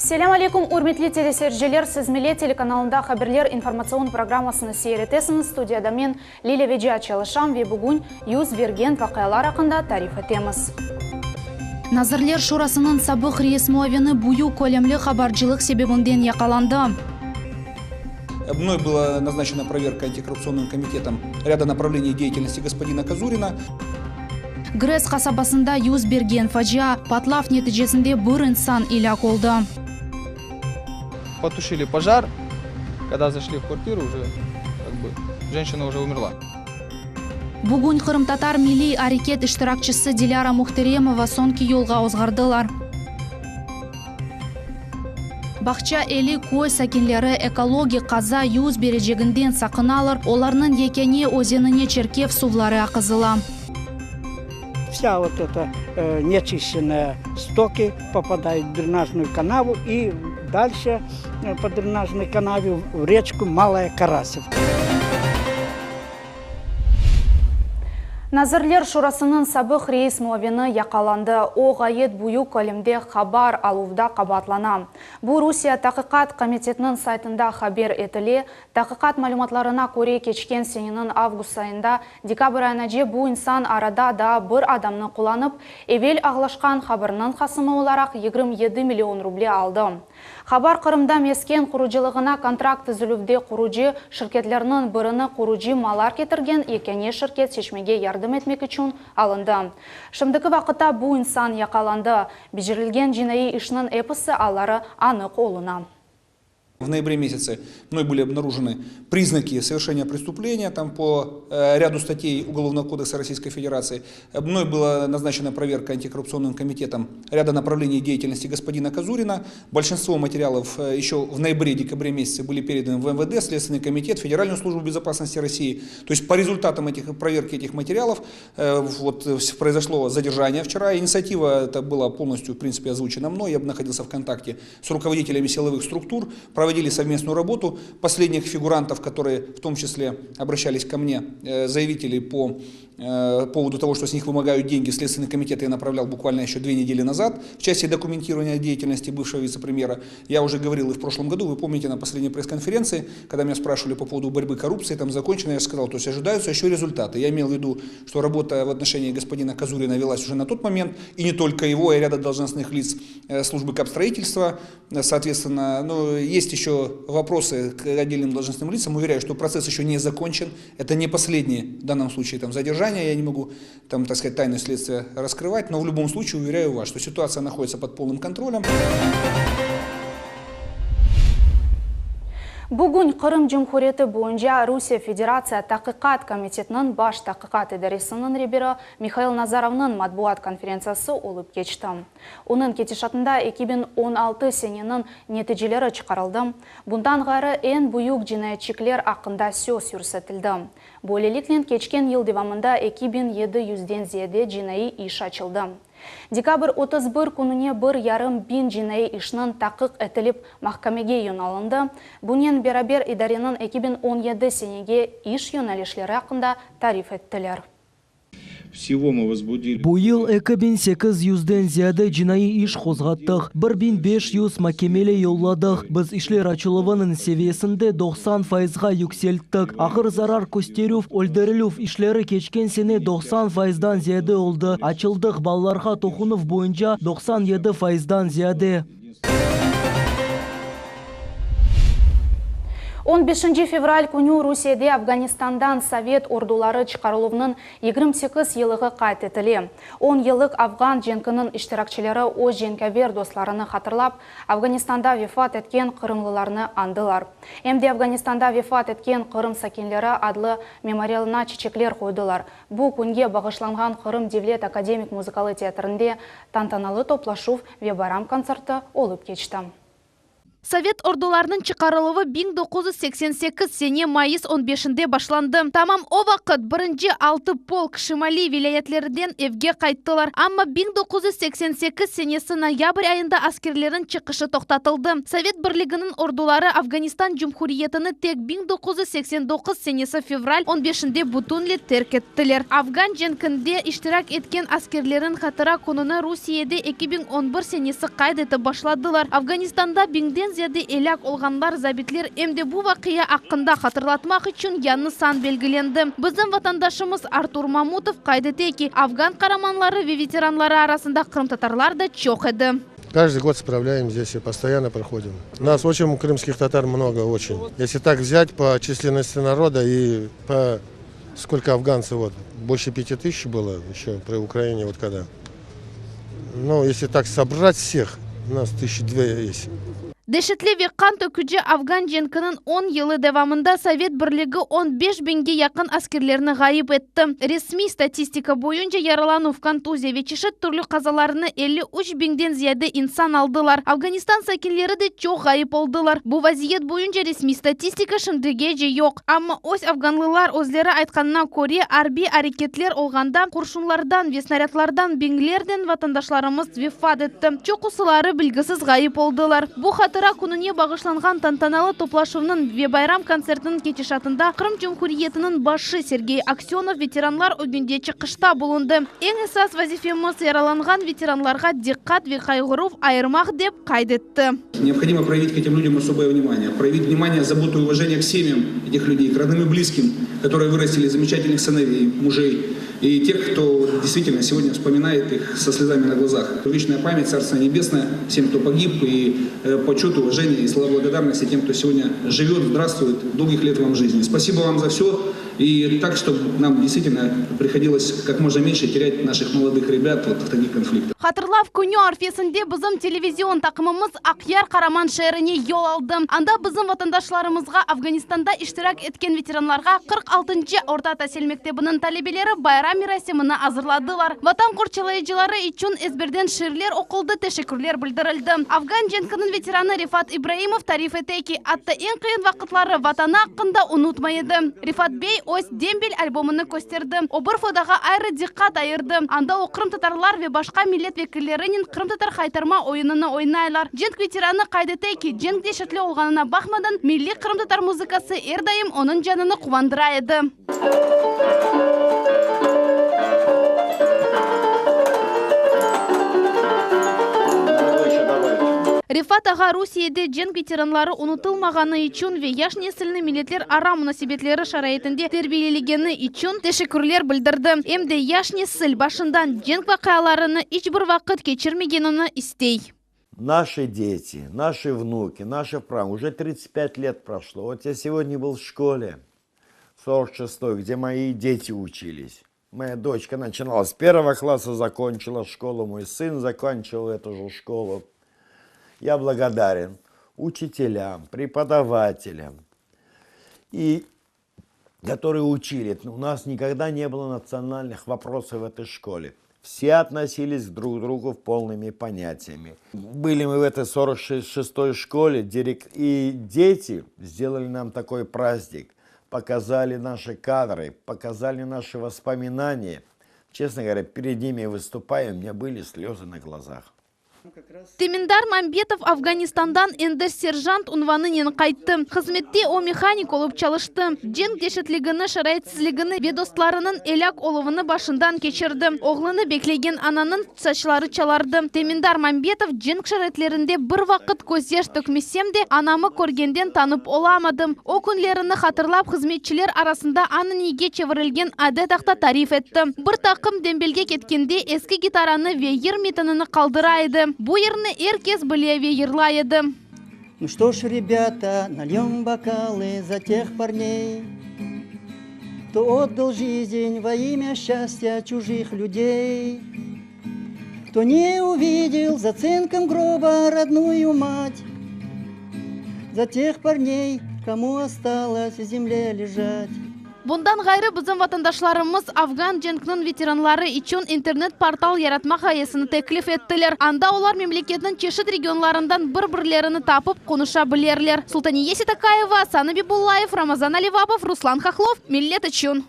Selâm aleyküm, ürmetli teleseyirciler! Siz Millet telekanalında Haberler informatsion programmasını seyir etesiñiz. Studiyada men, Lilâ Veca, çalışam ve bugün yüz bergen vaqialar aqqında tarif etemiz. Nazirler Şurasınıñ sabıq reis muavini büyük kölemli habarcılıq sebebinden yaqalandı. Mной была назначена проверка антикоррупционным комитетом ряда направлений деятельности господина Козурина. GRES qasabasında yüz bergen facia, patlav neticesinde bir insan ilâk oldı. Potuşili pojar, kogda zaşli v kvartiru, uje kak bı jenşina uje umerla. Bugün qırımtatar milliy areket iştirakçisi Dilâra Muhteremova soñki yolğa ozğardılar. Bağça Eli köy sakinleri ekologik qaza yüz bereceginden saqınalar, olarnıñ yekâne özenine çirkef suvları aqızıla. Vsâ vot eta neçişçennaya stoki popadayut v drenajnuyu kanavu i dalşe po drenajnoy kanave v reçku Malaya Karasevka. Nazirler Şurasınıñ sabıq reis muavini yaqalandı. O, ğayet büyük kölemde habar aluvda qabaatlana. Bu Rusiye Taqiqat komitetiniñ saytında haber etile. Taqiqat malümatlarına köre, keçken seneniñ avgust ayında dekabr ayınace bu insan arada daa bir adamnı qullanıp, evel ağlaşqan haberniñ qasımı olaraq 27 million ruble aldı. Habar Qırımda mesken qurucılığına kontrakt tizilüvde qurucı şirketlerniñ birini qurucı mallar ketirgen yekâne şirket seçmege yardım etmek içün alındı. Şimdiki vaqıtta bu insan yaqalandı. Becerilgen cinaiy işniñ episi alları anıq oluna. В ноябре месяце мной были обнаружены признаки совершения преступления там по э, ряду статей Уголовного кодекса Российской Федерации. Мной была назначена проверка антикоррупционным комитетом ряда направлений деятельности господина Козурина. Большинство материалов э, еще в ноябре-декабре месяце были переданы в МВД, Следственный комитет, Федеральную службу безопасности России. То есть по результатам этих проверки этих материалов э, вот, произошло задержание вчера. Инициатива эта была полностью, в принципе, озвучена мной. Я находился в контакте с руководителями силовых структур, проводили совместную работу. Последних фигурантов, которые в том числе обращались ко мне, э, заявители по э, поводу того, что с них вымогают деньги, Следственный комитет я направлял буквально еще две недели назад в части документирования деятельности бывшего вице-премьера. Я уже говорил и в прошлом году, вы помните, на последней пресс-конференции, когда меня спрашивали по поводу борьбы коррупции, там закончено, я сказал, то есть ожидаются еще результаты. Я имел в виду, что работа в отношении господина Козурина велась уже на тот момент, и не только его, и ряда должностных лиц э, службы капстроительства. Соответственно, ну, есть еще вопросы к отдельным должностным лицам. Уверяю, что процесс еще не закончен. Это не последнее в данном случае там, задержание. Я не могу там, так сказать, тайну следствия раскрывать. Но в любом случае уверяю вас, что ситуация находится под полным контролем. Bugün Qırım Cumhuriyeti boyunca Rusiye Federatsiya Taqiqat komitetiniñ Baş taqiqat idaresiniñ reberi Mihail Nazarovnıñ matbuat konferentsiyası olıp keçti. Onıñ ketişatında 2016 seneniñ neticeleri çıqarıldı, bundan ğayrı eñ büyük cinayetçikler aqqında söz yürsetildi. Böyleliknen, keçken yıl devamında 2700-den ziyade cinaiy iş açıldı. Dekabr 31 kününe bir yarım biñ cinaiy işniñ taqiq etilip mahkemege yönalındı. Bunen beraber idareniñ 2017 senege iş yönelişleri aqqında tarif ettiler. Vsego mı vozbudili. Bu yıl 2800 yüzden ziyade cinaiy iş qozğattıq, 1500 makemele yolladıq. Biz işler açıluvınıñ seviyesinde 90 fayızğa yükselttik. Ağır zarar kösterüv, öldürilüv işleri keçken sene 90 fayızdan ziyade oldı, açıldıq, balalarğa toqunuv boyunca 97 fayızdan ziyade. On beşinci fevral künü Rusiyede Afganistandan sovet orduları çıqarıluvınıñ 28 yıllığı qayd etile. On yıllıq afğan cenkiniñ iştirakçileri öz cenkâver dostlarını hatırlap, Afganistanda vefat etken qırımlılarnı añdılar. Em de Afganistanda vefat etken Qırım sakinleri adlı memorialına çiçekler qoydılar. Bu künge bağışlanğan Qırım devlet akademik muzıkalı teatrinde tantanalı toplaşuv ve bayram kontserti olıp keçti. Sovet ordularınıñ çıqarıluvı 1988 sene mayıs on beşinde başlandı. Tamam o vaqıt birinci altı polk şimaliy vilâyetlerden evge qayttılar. Amma 1988 senesi noyabr ayında askerlerniñ çıqışı toqtatıldı. Sovet Birliginiñ orduları Afganistan Cumhuriyetini tek 1989 senesi fevral on beşinde bütünle terk ettiler. Afgan cenkinde iştirak etken askerlerniñ hatıra kününi Rusiyede 2011 senesi qayd etip başladılar. Afganistanda biñden ziyade elâk olğanlar, zabitler, em de bu vaqia aqqında hatırlatmaq içün yañı san belgilendi. Bizim vatandaşımız Artur Mamutov qayd ete ki, afgan qaramanları ve veteranları arasında qırımtatarlar da çoq edi. Каждый год справляем здесь и постоянно проходим. Нас очень крымских татар много, очень. Если так взять по численности народа и по сколько афганцев, вот, больше 5000 было еще при Украине, вот когда. Ну, если так собрать всех, у нас тысячи две есть. Deşetli ve qan töküci afgan cenkiniñ on yılı devamında Sovet Birligi on beş biñge yaqın askerlerni ğayıp etti. Resmiy statistika boyunca yaralanuv, kontuziya ve çeşit türlü qazalarnı 53 biñden ziyade insan aldılar. Afganistan sakinleri de çoq ğayıp oldılar. Bu vaziyet boyunca resmiy statistika şimdigece yoq. Amma öz afganlılar özleri aytqanına köre, arbiy areketler olğanda qurşunlardan ve snarâdlardan biñlernen vatandaşlarımız vefat etti, çoqusıları belgisiz ğayıp oldılar. Bu hatıra kününe bağışlanğan tantanalı toplaşuvnıñ ve bayram kontsertiniñ ketişatında Qırım Cumhuriyetiniñ başı Sergey Aksönov veteranlar ögünde çıqışta bulundı. Eñ esas vazifemiz, yaralanğan veteranlarğa diqqat ve qayğıruv ayırmaq, dep qayd etti. Необходимо проявить к этим людям особое внимание, проявить внимание, заботу и уважение к семьям этих людей, к родным и близким, которые вырастили замечательных сыновей, мужей и тех, кто действительно сегодня вспоминает их со слезами на глазах. Вечная память, Царство Небесное всем, кто погиб, и почет, уважение и слова благодарности тем, кто сегодня живет, здравствует, долгих лет вам жизни. Спасибо вам за все. И так, чтобы нам действительно приходилось как можно меньше терять наших молодых ребят вот в таких конфликтах. Hatırlav künü arfesinde bizim televizion taqımımız Aqyar qaraman şeerine yol aldı. Anda bizim vatandaşlarımızğa Afganistanda iştirak etken veteranlarğa 46-ncı orta tasil mektebiniñ talebeleri bayram merasimini azırladılar. Vatan qorçalayıcıları içün ezberden şiirler oquldı, teşekkürler bildirildi. Afgan cenkiniñ veteranı Refat İbraimov tarif ete ki, atta eñ qıyın vaqıtları Vatanı aqqında unutmay edi. Refat bey öz Dembel albomını kösterdi. O bir fotoğa ayrı diqqat ayırdı, anda o qırımtatarlar ve başqa millet vekillerinen qırımtatar haytarma oyunını oynaylar. Cenk veteranı qayd ete ki, cenk deşetli olğanına baqmadan, milliy qırımtatar muzıkası er daim onıñ canını quvandıra edi. Refat ağa Rusiyede cenk veteranları unutılmağanı içün ve yaş nesilni milletlerara munasebetleri şaraitinde terbiyelegeni içün teşekkürler bildirdi. Em de yaş nesil başından cenk vaqialarını iç bir vaqıt keçirmegenini istey. Наши дети, наши внуки, наши правнуки, уже 35 лет прошло. Вот я сегодня был в школе, 46-й, где мои дети учились. Моя дочка начинала с первого класса, закончила школу, мой сын заканчивал эту же школу. Я благодарен учителям, преподавателям, и которые учили. У нас никогда не было национальных вопросов в этой школе. Все относились друг к другу в полными понятиями. Были мы в этой 46-й школе, и дети сделали нам такой праздник. Показали наши кадры, показали наши воспоминания. Честно говоря, перед ними выступая, у меня были слезы на глазах. Теминдар Мамбетов Afganistandan endi serjant unvanınen qayttı. Hızmette o mehanik olıp çalıştı. Cenk deşetligini, şaraitsizligini ve dostlarınıñ elâk oluvını başından keçirdi. Oğlunı beklegen ananıñ saçları çalardı. Temindar Mambetov cenk şaraitlerinde bir vaqıt közyaş tökmesem de, anamı körgenden tanıp olamadım. O künlerini hatırlap, hızmetçiler arasında ananege çevirilgen adet aqta tarif etti. Bir taqım dembelge ketkende eski gitaranı ve yır metinini qaldıra edi. Bu yırnı er kes bile ve yırlay edi. Ну что ж, ребята, нальем бокалы за тех парней, кто отдал жизнь во имя счастья чужих людей, кто не увидел за цинком гроба родную мать, за тех парней, кому осталось в земле лежать. Bundan ğayrı, bizim vatandaşlarımız afgan cenkniñ veteranları içün internet-portal yaratmaq ğayesini teklif ettiler. Anda olar memleketniñ çeşit regionlarından bir-birlerini tapıp, qonuşa bilerler. Sultaniye Seytakayeva, Asan Abibullayev, Ramazan Alivapov, Ruslan Hahlov, Millet içün.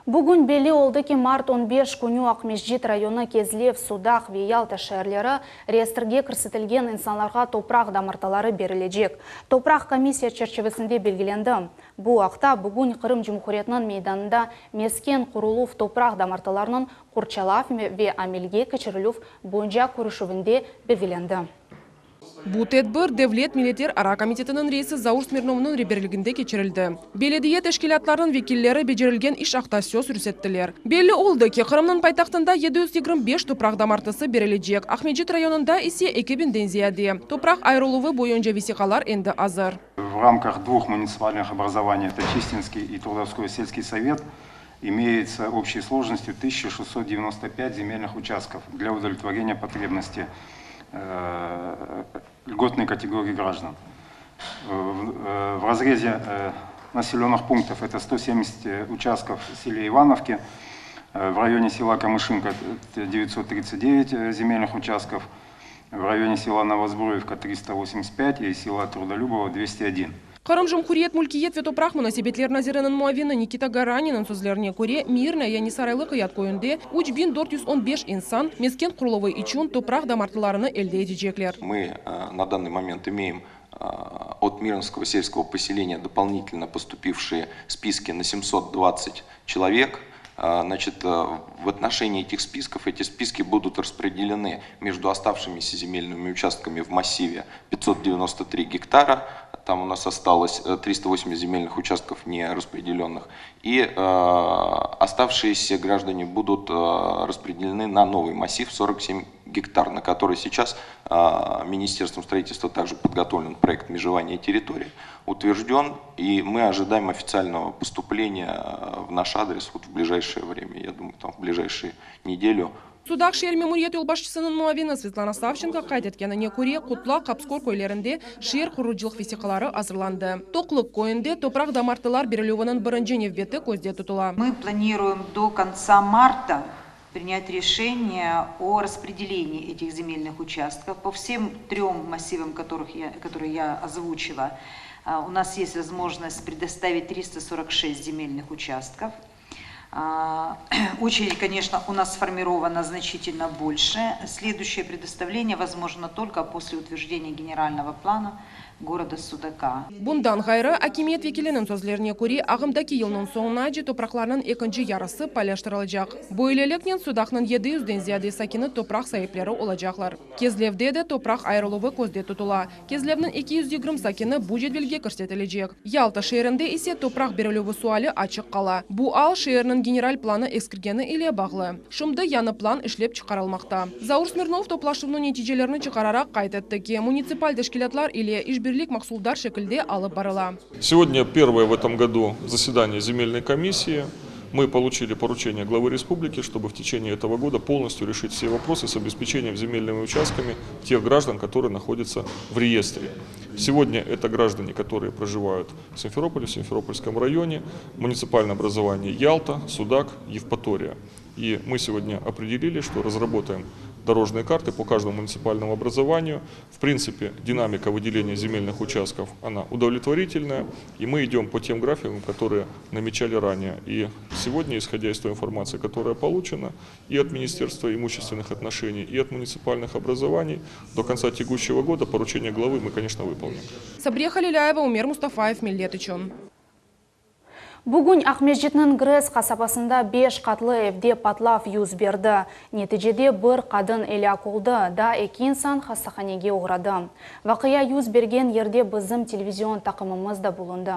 Bugün belli oldı ki, mart 15 künü Aqmescit rayonı Kezlev, Sudaq ve Yalta şeerleri reyestrge kirsetilgen insanlarğa topraq damartaları berilecek. Topraq komissiya çerçivisinde belgilendi. Bu aqta bugün Qırım Cumhuriyetiniñ meydanında mesken quruluv topraq damartalarınıñ qorçalav ve amelge keçirilüv boyunca körüşüvinde belgilendi. Bu tedbir Devlet milletlerara komitetiniñ reisi Zaur Smirnovnıñ reberliginde keçirildi. Belediye teşkilâtlarınıñ vekilleri becerilgen iş aqta söz yürsettiler. Belli oldı ki, Qırımnıñ paytahtında 725 topraq damartısı berilecek, Aqmescit rayonında ise eki biñden ziyade. Topraq ayırıluvı boyunca vesiqalar endi azır. В рамках двух муниципальных образований, это Чистинский и Трудовской сельский совет, имеется общей сложностью 1695 земельных участков для удовлетворения потребности льготной категории граждан. В разрезе населенных пунктов это 170 участков в селе Ивановке, в районе села Камышинка 939 земельных участков, в районе села Новозброевка 385 и села Трудолюбово 201. Qırım Cumhuriyet mülkiyet ve topraq munasebetler naziriniñ muavini Nikita Garaninniñ sözlerine köre, Mirnoye yani Saraylı Qıyat köyünde 3415 insan mesken quruluvı içün topraq damartılarını elde etecekler. Мы на данный момент имеем от Мирнинского сельского поселения дополнительно поступившие списки на 720 человек. Значит, в отношении этих списков, эти списки будут распределены между оставшимися земельными участками в массиве 593 гектара. Там у нас осталось 380 земельных участков не распределенных. И оставшиеся граждане будут распределены на новый массив 47 гектар, на который сейчас Министерством строительства также подготовлен проект межевания территории, утвержден, и мы ожидаем официального поступления в наш адрес вот в ближайшее время, я думаю, там в ближайшую неделю. Sudaq şeer memuriyet yolbaşçısınıñ muavini Svetlana Savçenko qayd etkenine köre, Qutlaq, Qapsihor köylerinde şeer qurucılıq vesiqaları azırlandı. Toqlıq köyünde topraq damartılar berilüviniñ birinci nevbeti közde tutula. Мы планируем до конца марта принять решение о распределении этих земельных участков по всем трем массивам, которых я, которые я озвучила. У нас есть возможность предоставить 346 земельных участков. Очередь, конечно, у нас сформирована значительно больше. Следующее предоставление возможно только после утверждения генерального плана города Судака. Bundan ğayrı, akimiyet vekiliniñ sözlerine köre, ağımdaki yılnıñ soñunace topraqlarnıñ ekinci yarısı paylaştırılacaq. Böyleliknen Sudaqnıñ 700-den ziyade sakini topraq saipleri olacaqlar. Kezlevde de topraq ayırıluvı közde tutula. Kezlevniñ 220 sakini bu cedvelge kirsetilecek. Yalta şeerinde ise topraq berilüvi suali açıq qala. Bu al şeerniñ general planı eskirgeni ile bağlı. Şimdi yañı plan işlep çıqarılmaqta. Zaur Smirnov toplaşuvnıñ neticelerini çıqararaq qayd etti ki, munitsipal teşkilâtlar ile işbirlik mahsuldar şekilde alıp barıla. Сегодня первое в этом году заседание земельной комиссии. Мы получили поручение главы республики, чтобы в течение этого года полностью решить все вопросы с обеспечением земельными участками тех граждан, которые находятся в реестре. Сегодня это граждане, которые проживают в Симферополе, в Симферопольском районе, муниципальное образование Ялта, Судак, Евпатория. И мы сегодня определили, что разработаем дорожные карты по каждому муниципальному образованию. В принципе, динамика выделения земельных участков, она удовлетворительная, и мы идем по тем графикам, которые намечали ранее. И сегодня, исходя из той информации, которая получена и от Министерства имущественных отношений, и от муниципальных образований, до конца текущего года поручение главы мы, конечно, выполним. Сабрия Халиляева, Умер Мустафаев, Millet içün. Bugün Aqmescitniñ GRES qasabasında 5 qatlı evde patlav yüz berdi. Neticede bir qadın elâk oldı, daa eki insan hastahanege oğradı. Vaqia yüz bergen yerde bizim televizion taqımımız da bulundı.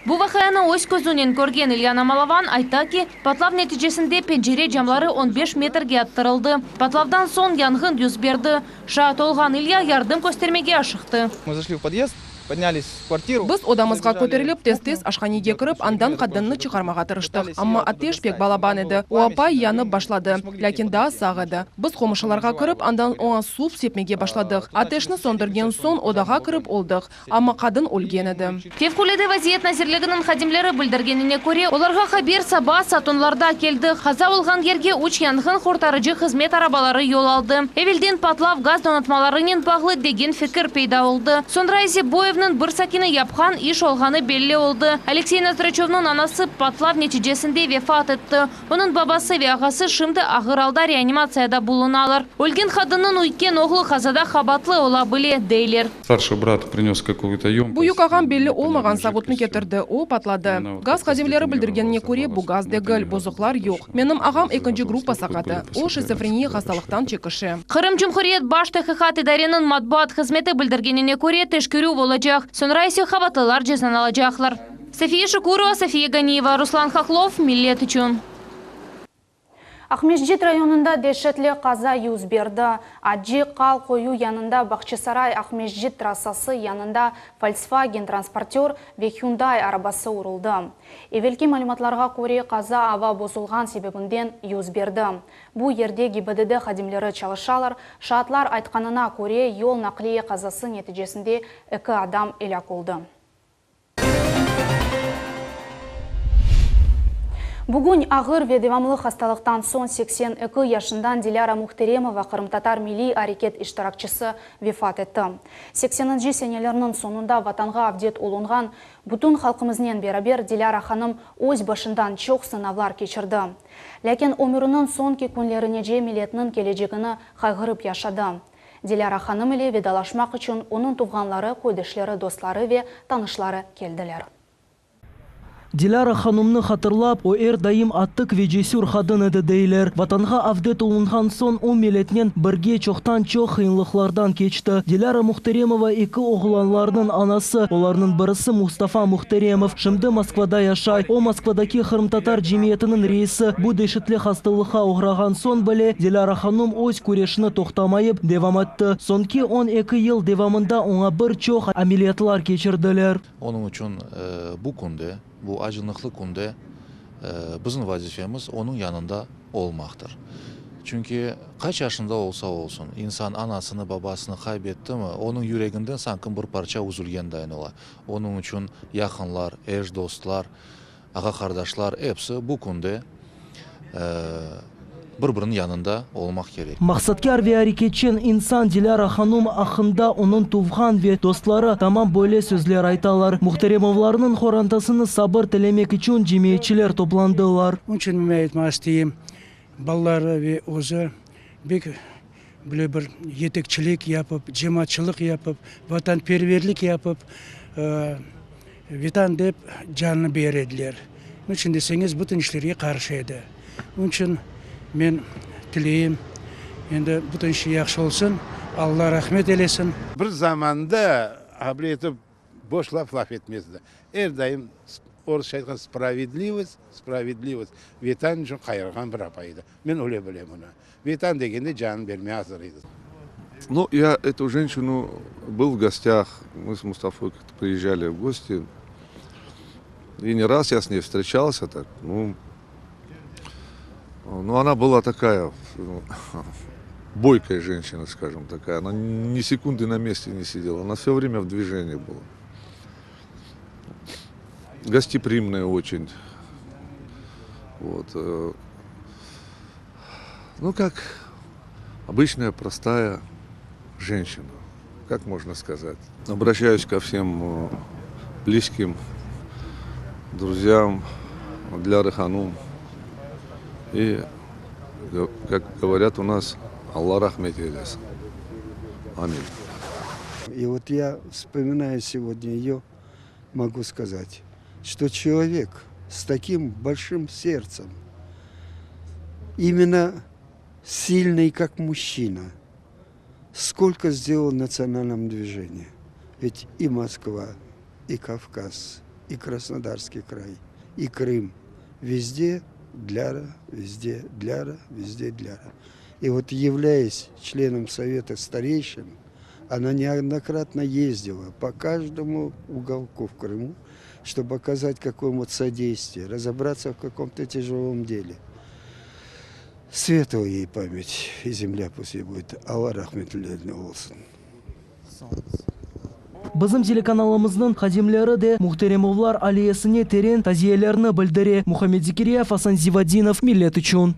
Bu vaqianı öz közünen körgen İlyana Malavan ayta ki, patlav neticesinde pencere camları 15 metrge attırıldı. Patlavdan soñ yanğın yüz berdi. Şaat olğan İlya yardım köstermege aşıqtı. Мы зашли в подъезд. Поднялись в квартиру. Biz odamızğa köterilip, tez-tez aşhanege kirip, andan qadınnı çıqarmağa tırıştıq. Amma ateş pek balaban edi. O apay yanıp başladı, lâkin daa sağ edi. Biz qomşularğa kirip, andan oña suv sepmege başladıq. Ateşni söndürgen soñ odağa kirip oldıq, amma qadın ölgen edi. Fevqulâde vaziyet nazirliginiñ hadimleri bildirgenine köre, olarğa haber saba saat onlarda keldi. Qaza olğan yerge üç yanğın qurtarıcı hızmet arabaları yol aldı. Evelden patlav gaz donatmalarınen bağlı degen fikir peyda oldı. Soñra ise bu evniñ bir sakini yapqan iş olğanı belli oldı. Aleksey Nozdraçövnıñ anası patlav neticesinde vefat etti. Onıñ babası ve ağası şimdi ağır alda reanimatsiyada bulunalar. Ölgen qadınnıñ üyken oğlu qazada qabaatlı ola bile, deyler. Starşiy brat prinös kakuyu-to yömkost. Büyük ağam belli olmağan savutnı ketirdi, o patladı. Gaz hadimleri bildirgenine köre, bu gaz degil, bozuqlar yoq. Menim ağam ekinci gruppa saqatı, o şizofreniya hastalıqtan çekişe. Qırım Cumhuriyet Baş tahqiqat idareniñ matbuat hızmeti bildirgenine köre, teşkerüv olacaq, soñra ise qabaatlılar cezanalacaqlar. Safiye Şukurova, Safiye Ganiyeva, Ruslan Hahlov, Millet içün. Aqmescit rayonında deşetli qaza yüz berdi. Acı Qal köyü yanında Bağçasaray-Aqmescit trassası yanında Volkswagen transportör ve Hyundai arabası uruldı. Evelki malümatlarğa köre, qaza ava bozulğan sebebinden yüz berdi. Bu yerde GİBDD hadimleri çalışalar. Şaatlar aytqanına köre, yol naqliye qazası neticesinde eki adam elâk oldı. Bugün ağır ve devamlı hastalıqtan soñ 82 yaşından Dilâra Mühteremova, qırımtatar milliy areket iştirakçisi, vefat etti. Sekseninci senelerniñ soñunda Vatanğa avdet olunğan bütün halqımıznen beraber Dilâra hanım öz başından çoq sınavlar keçirdi. Lâkin ömüriniñ soñki künlerinece milletniñ kelecegini qayğırıp yaşadı. Dilâra hanım ile vedalaşmaq içün onıñ tuvğanları, köydeşleri, dostları ve tanışları keldiler. Dilâra hanımnı hatırlap, o er daim atik ve cesür qadın edi, deyler. Vatanğa avdet olunğan soñ o milletnen birge çoqtan-çoq qıyınlıqlardan keçti. Dilâra Muhteremova eki oğlanlarnıñ anası, olarnıñ birisi Mustafa Muhteremov, şimdi Moskvada yaşay. O Moskvadaki qırımtatar cemiyetiniñ reisi. Bu deşetli hastalıqqa oğrağan soñ bile Dilâra hanım öz küreşini toqtamayıp devam etti. Soñki 12 yıl devamında oña bir çoq ameliyatlar keçirdiler. Onıñ içün bu künde, bu acınıqlı künde bizim vazifemiz onıñ yanında olmaqtır. Çünki qaç yaşında olsa olsun, insan anasını, babasını qaybettimi, onıñ yüreginden sanki bir parça üzülgendayin ola. Onıñ içün yaqınlar, eş-dostlar, Ağa-qardaşlar episi bu künde bir-biriniñ yanında olmaq kerek. Maqsatkâr ve areketçen insan Dilâra hanum aqqında onıñ tuvğan ve dostları tamam böyle sözler aytalar. Muhteremovlarnıñ qorantasına sabır tilemek içün cemiyetçiler toplandılar. Onıñ içün men aytmaq isteyim, balaları ve özü bek böyle bir yetekçilik yapıp, cemaatçılıq yapıp, vatanperverlik yapıp, Vetan dep canını bere ediler. Onıñ içün deseñiz, bütün işlerge qarşı edi. Onıñ içün men tileyim, endi bütün şey yahşı olsun, Alla rahmet eylesin. Bir zamanda able etip boş laf laf etmezdi. Er daim orusça aytqan spravedlivost, spravedlivost, Vetan içün qayğırğan bir apay edi. Men öyle bilem onı. Vetan degende canını bermege azır edi. Ну, я эту женщину был в гостях, мы с Мустафой как-то приезжали в гости. И не раз я с ней встречался так, ну, ну она была такая бойкая женщина, скажем такая. Она ни секунды на месте не сидела, она все время в движении была. Гостеприимная очень. Вот. Э, ну, как обычная простая женщина, как можно сказать. Обращаюсь ко всем э, близким, друзьям Диляры ханум. И, как говорят у нас, Alla rahmet eylesin. Аминь. И вот я, вспоминая сегодня ее, могу сказать, что человек с таким большим сердцем, именно сильный как мужчина, сколько сделал в национальном движении. Ведь и Москва, и Кавказ, и Краснодарский край, и Крым – везде Диляра, везде Диляра, везде Диляра. И вот являясь членом Совета старейшин Она неоднократно ездила по каждому уголку в Крыму, чтобы оказать какое-то содействие, разобраться в каком-то тяжелом деле. Светлая ей память, и земля пусть ей будет. Alla rahmetlerine olsun. Bizim telekanalımıznıñ hadimleri de Muhteremovlar ailesine teren taziyelerini bildire. Muhammed Zekiryayev, Asan Zivadinov, Millet içün.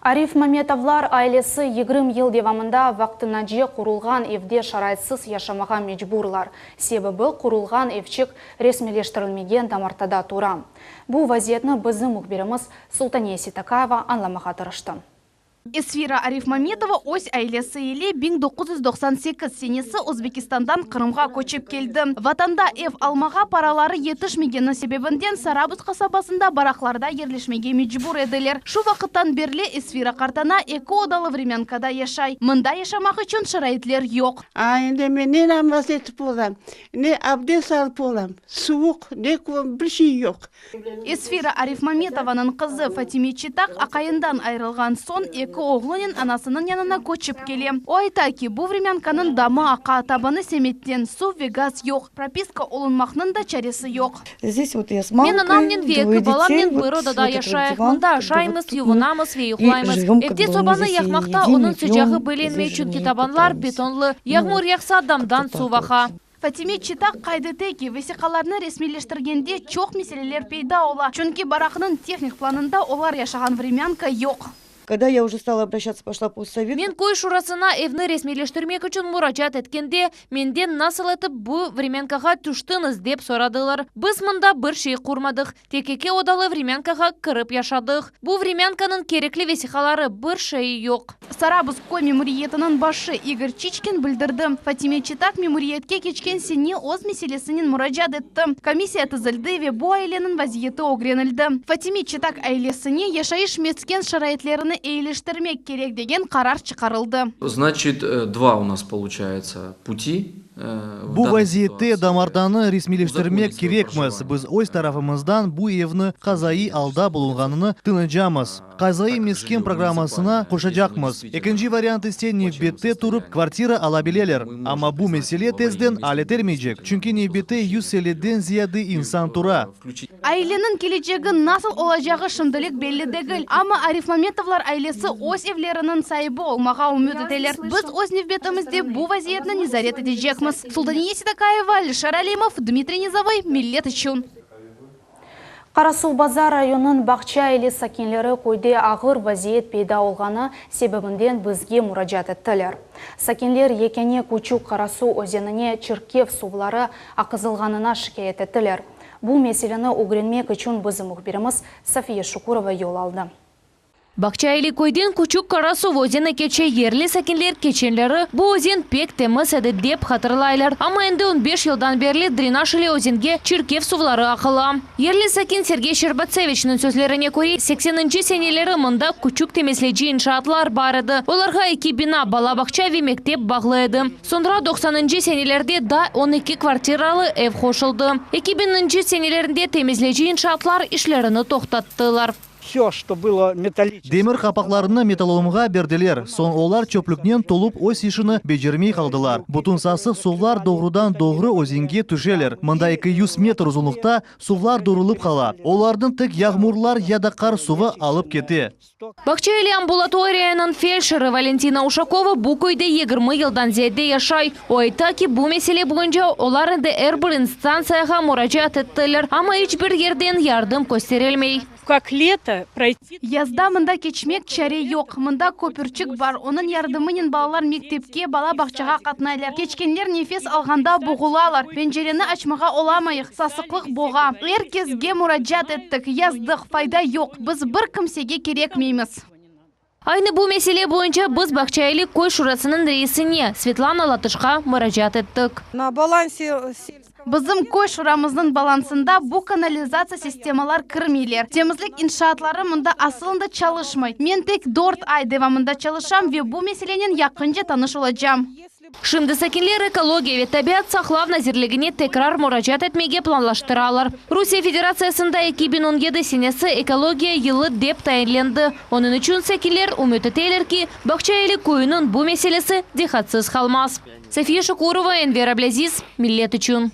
Arifmametovlar ailesi 20 yıl devamında vaqtınca qurulğan evde şaraitsiz yaşamağa mecburlar. Sebebi qurulğan evçik resmiyleştirilmegen damartıda tura. Bu vaziyetni bizim mühbirimiz Sultaniye Seytakayeva añlamağa tırıştı. Esfira Arifmametova öz ailesi ile 1998 senesi Özbekistandan Qırımğa köçip keldi. Vatanda ev almağa paraları yetişmegeni sebebinden Sarabuz qasabasında baraklarda yerleşmege mecbur ediler. Şu vaqıttan berli Esfira qartana eki odalı vremyankada yaşay. Mında yaşamaq içün şaraitler yoq. A endi men ne namaz etip olam, ne abdest alıp olam, suvuq, ne bir şey yoq. Esfira Arifmametovanıñ qızı Fatime Çitaq aqayından ayırılğan soñ eki oğlunen anasınıñ yanına köçip kele. O ayta ki, bu vremyankanıñ damı aqa, tabanı semetten, suv ve gaz yoq, propiska olunmaqnıñ da çaresi yoq. Men anamnen ve eki balamnen bir odada yaşayıq. Mında aşaymız, yuvunamız ve yuqlaymız. Evde sobanı yaqmaqta onıñ sıcağı bilinmey, çünki tabanlar betonlı. Yağmur yağsa, damdan suv aqa. Fatime Çitaq qayd ete ki, vesiqalarnı resmiyleştirgende çoq meseleler peyda ola, çünki baraqnıñ tehnik planında olar yaşağan vremyanka yoq. Когда я уже стала обращаться, пошла по совету. Men köy şurasına evni resmiyleştirmek içün muracaat etkende, menden nasıl etip bu vremyankağa tüştiñiz dep soradılar. Biz mında bir şey qurmadıq, tek eki odalı vremyankağa kirip yaşadıq. Bu vremyankanıñ kerekli vesiqaları, bir şeyi yoq. Sarabuz köy memuriyetiniñ başı İgor Çiçkin bildirdi, Fatime Çitak memuriyetke keçken sene öz meselesinen muracaat etti. Komissiya tizildi ve bu aileniñ vaziyeti ögrenildi. Fatime Çitak ailesine yaşayış mesken şaraitlerini eyiliştirmek kerek degen qarar çıqarıldı. Значит, два у нас получается пути. Bu vaziyette damartanı resmiyleştirmek kerekmiz. Biz öz tarafımızdan bu evni qazaiy alda bulunğanını tınacamız. Qazaiy mesken programmasına qoşacaqmız. Ekinci variant ise nevbette turıp kvartira alabileler. Amma bu mesele tezden al etilmeycek, çünki nevbette 150-den ziyade insan tura. Aileniñ kelecegi nasıl olacağı şimdilik belli degil, amma Arifmametovlar ailesi öz evleriniñ saibi olmağa ümüt eteler. Biz öz nevbetimizde bu vaziyetni nezaret etecekmiz. Sultaniye Seytakayeva, Alişer Alimov, Dmitriy Nizovoy, Millet içün. Qarasuvbazar rayonınıñ Bağça-Eli sakinleri köyde ağır vaziyet peyda olğanı sebebinden bizge muracaat ettiler. Sakinler yekâne Küçük Qarasu özenine çirkef suvları aqızılğanına şikâyet ettiler. Bu meseleni ögrenmek içün bizim mühbirimiz Safiye Şukurova yol aldı. Bağça-Eli köyden Küçük Qarasuv özeni keçe. Yerli sakinler keçenleri bu özen pek temiz edi, dep hatırlaylar. Amma endi on beş yıldan berli drenaj ile özenge çirkef suvları aqıla. Yerli sakin Sergey Şerbatseviçniñ sözlerine köre, sekseninci seneleri mında küçük temizleyici inşaatlar bar edi. Olarğa eki bina, bala bağça ve mektep bağlı edi. Soñra doqsanıncı senelerde daa on eki kvartiralı ev qoşuldı. Eki biñinci senelerinde temizleyici inşaatlar işlerini toqtattılar. Vse, çto bylo metaliçeskoe. Demir qapaqlarını metallolomğa berdiler, soñ olar çöplüknen tolup öz işini becermey qaldılar. Bütün sasıq suvlar doğrudan-doğru özenge tüşeler. Mında 200 metr uzunlıqta suvlar durulıp qala. Olarnı tek yağmurlar ya da qar suvı alıp kete. Bağça-Eli ambulatoriyanıñ feldşeri Valentina Uşakova bu köyde 20 yıldan ziyade yaşay. O ayta ki, bu mesele boyunca olar endi er bir instantsiyağa muracaat ettiler, amma iç bir yerden yardım kösterilmey. Kak leto proyti. Yazda mında keçmek çare yoq. Mında köpürçik bar, onıñ yardımınen balalar mektepke, bala bağçağa qatnaylar. Keçkenler nefes alğanda boğulalar. Pencereni açmağa olamayıq, sasıqlıq boğa. Er kesge muracaat ettik, yazdıq, fayda yoq. Biz bir kimsege kerekmeymiz. Aynı bu mesele boyunca biz Bağça-Eli köy şurasınıñ reisine, Svetlana Latışqa muracaat ettik. Na balanse Bizim köy şuramıznıñ balansında bu kanalizatsiya sistemalar kirmeyler. Temizlik inşaatları mında asılında çalışmay. Men tek dört ay devamında çalışam ve bu meselenen yaqınca tanış olacam. Şimdi sakinler Ekologiya ve tabiat saqlav nazirligine tekrar muracaat etmege planlaştıralar. Rusiye Federatsiyasında 2017 senesi Ekologiya yılı dep tayinlendi. Onıñ içün sakinler ümüt eteler ki, Bağça-Eli köyüniñ bu meselesi diqqatsız qalmaz. Safiye Şukurova, Enver Ablâziz, Millet içün.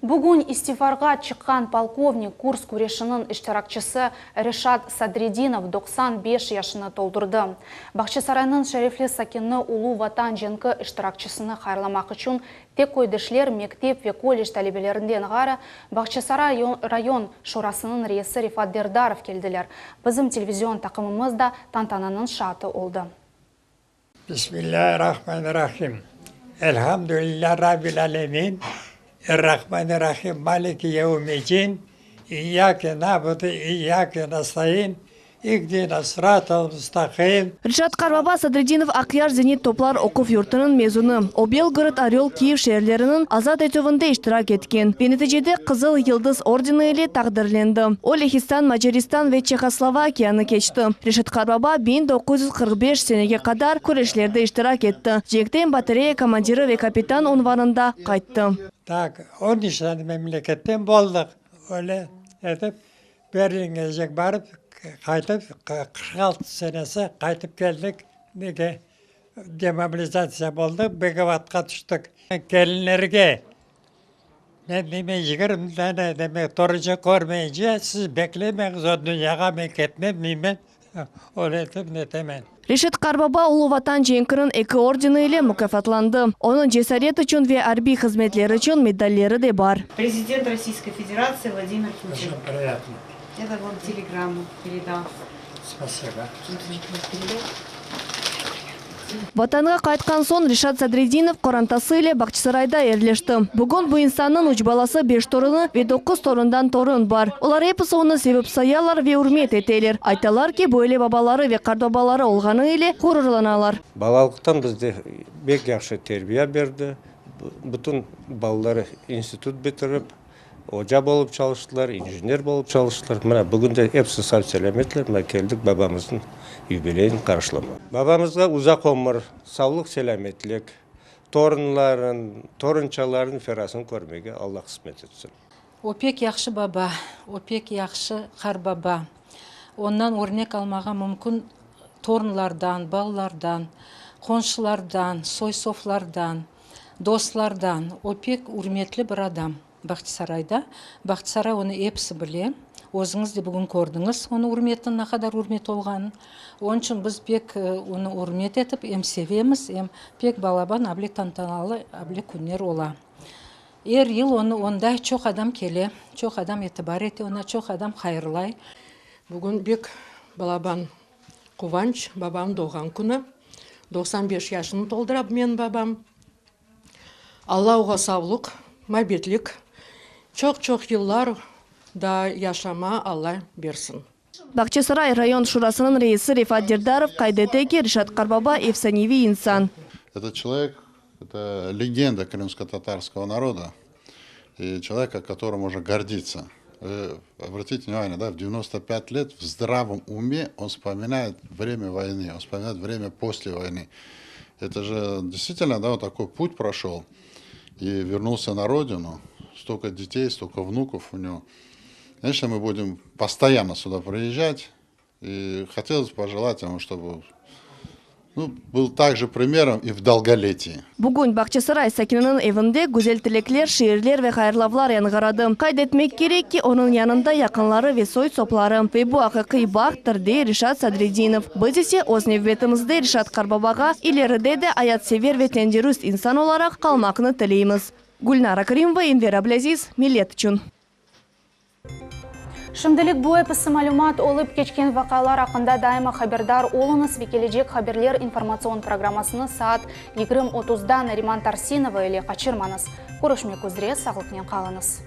Bugün istifarğa çıqqan polkovnik, Kursk küreşiniñ iştirakçisi Reşat Sadredinov 95 yaşını toldurdı. Bağçasaraynıñ şerefli sakinini Ulu Vatan cenki iştirakçisini hayırlamaq içün tek köydeşler, mektep ve kollej talebelerinden ğayrı, Bağçasaray rayon şurasınıñ reisi Refat Derdarov keldiler. Bizim televizion taqımımız da tantananıñ şaatı oldı. Bismillâirrahmanirrahim. Elhamdülillâ Rabbil alemin. Errahmanirrahim. Maliki yevmiddin. İyyâke na'budu, iyyâke nestaîn. İhdina sıratal mustaqim. Reşat Qarbaba Sadredinov Aqyar zenit toplar oquv yurtunıñ mezunı. O, Belgorod, Oröl, Kiyev şeerleriniñ azat etüvinde iştirak etken ve neticede Qızıl Yıldız ordeni ile taqdirlendi. O, Lehistan, Macaristan ve Çehoslovakiyanı keçti. Reşat Qarbaba 1945 senege qadar küreşlerde iştirak etti, cenkten batareya komandiri ve kapitan unvanında qayttı. Tak, on üç tane memleketten boldıq. Öyle etip, Berlingecek barıp, qaytıp, 46 senesi qaytıp keldik. Nege? Demobilizatsiya boldı, Begovatqa tüştik. Kelinlerge Men deymen, 20 dane demek torunçıq körmeyince, siz beklemeñiz, o dünyağa men ketmem deymen, öyle etip netemen. Reşit Qarbaba Ulu Vatan cenkiniñ eki ordeni ile mukâfatlandı. Onıñ Cesaret içün ve Arbiy hızmetleri içün medalleri de bar. Prezident Rossiyskoy Federatsiya Vladimir Putin. Oçün priyatno. Eto vam telegrammu peredal. Spasibo. Vatanğa qaytqan soñ Reşat Sadredinov qorantası ile Bağçasarayda yerleşti. Bugün bu insannıñ üç balası, beş torunı ve doquz torundan torun bar. Olar episi onı sevip sayalar ve ürmet eteler. Aytalar ki, böyle babaları ve qartbabaları olğanı ile ğururlanalar. Balalıqtan bizde bek yahşı terbiye berdi. Bütün balaları institut bitirip, Oca bolıp çalıştılar, injener bolıp çalıştılar. Mına, bugün de episi sav-selâmetler. Mına, keldik babamıznıñ yubileyini qarşılamağa. Babamızğa uzaq ömür, savlıq-selâmetlik, torunların, torunçalarınıñ ferasını körmege Alla qısmet etsin. O pek yahşı baba, o pek yahşı qarbaba. Ondan örnek almağa mümkün torunlardan, balalardan, qonşulardan, soy-soflardan. Dostlardan o pek ürmetli bir adam Bağçasarayda. Bağçasaray onı episi bile. Özüñiz de bugün kördiñiz onıñ ürmetini, ne qadar ürmet olğanın. Onıñ içün biz pek onı ürmet etip, em sevemiz, em pek balaban able tantanalı able künler ola. Er yıl onı onda çoq adam kele, çoq adam itibar ete oña, çoq adam hayırlay. Bugün pek balaban Quvanç, babam doğğan künü. 95 yaşını toldura menim babam. Alla oğa savluq, mabetlik, çoq-çoq yıllar daa yaşama Alla bersin. Bağçasaray rayon şurasınıñ reisi Refat Derdarov qayd ete ki, Reşat Qarbaba efsaneviy insan. Этот человек, это легенда крымско-татарского народа и человек, о котором можно гордиться. Вы обратите внимание, да, в 95 лет в здравом уме он вспоминает время войны, он вспоминает время после войны. Это же действительно, да, он такой путь прошел и вернулся на родину. Столько детей, столько внуков у него. Конечно, мы будем постоянно сюда приезжать. И хотелось пожелать ему, чтобы ну, был также примером и в долголетии. Bugün Bağçasaray sakininiñ evinde güzel tilekler, şiirler ve hayırlavlar yañğıradı. Qayd etmek kerek ki, onıñ yanında yaqınları ve soy-sopları. Ve bu aqiqiy bahttır, dey Reşat Sadredinov. Biz ise, öz nevbetimizde, Reşat qartbabağa ileride de ayatsever ve tendirüst insan olaraq qalmaqnı tileymiz. Gülnara Krimova, Enver Ablâziz, Millet içün. Şimdilik bu episi malümat olıp keçken vaqialar aqqında daima haberdar oluñız ve kelecek haberler informatsion programmasını saat 20:30da Nariman Tarsinova ile qaçırmañız. Körüşmek üzre, sağlıqnen qalıñız.